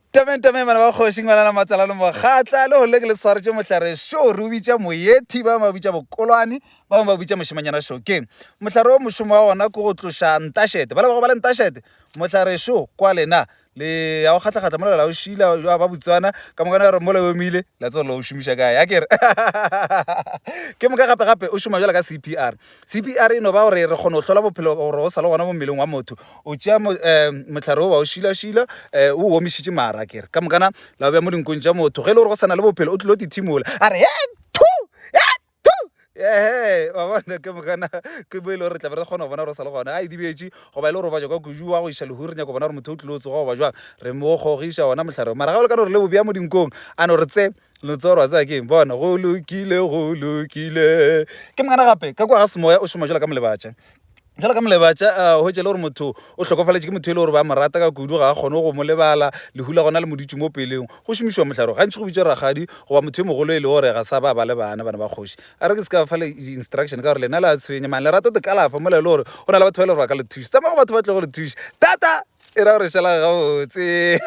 Tameng tameng bana ba kgoši ngwana la matsala le mogatla le gole ke le swaretše mohlare šo re o bitša moyethi ba bangwe ba bitša bokolwane ba bangwe ba bitša mošemanyana šokeng mohlare o mošomo wa gona ke go tloša ntašete ba le ba go ba le ntašete mohlare šo kwa lena le ya go kgatlakgatla mola la o šila ba botswana ka moka gore mola o omile la tseba la o šomiša kae a kere ke moka gape gape o šoma jala ka CPR CPR e no ba gore re kgona go hlola bophelo gore go sa le gona mo mmeleng wa motho o tšea mohlare o wa o šilašila o omišitše mara kere ka mokana la o beya mo dinkong tša motho ge e le gore go sa na le bophelo o tlilo tithimola a re thu ehe wa bona ke mokana ke bo e le gore re tla be re kgona go bona gore o sa le gona a idibetše goba e le gore o bajwa ka kudu wa go iša lehu re nyaka go bona gore motho o tlile o tsoga goba jwang re mo gogiša gona mohlare mara ga o le ka no re le bo bea mo dinkong a no re tse lo tse gore wa tseba keng bona go lokile go lokile ke mokana gape ka kwa ga semoya o šoma jalo ka molebatša Bjalo ka molebatša uh, hwetša e le gore motho o hlokofaletše ke motho e le gore ba mo rata ka kudu ga a kgone go mo lebala lehu la gona le mo dutše mo peleng go šomišiwa mohlare gantši go bitšwa rakgadi goba motho yo mogolo e le gore ga sa ba ba le bana bana ba kgoši a re ke se ka fa le instruction ka gore lena le a tshwenya mane lerato te kalafa mola e le gore go na le batho ba e le gore ba ka le thuša tsamaya go batho ba tle go le thuša tata e ra gore šala gabotse.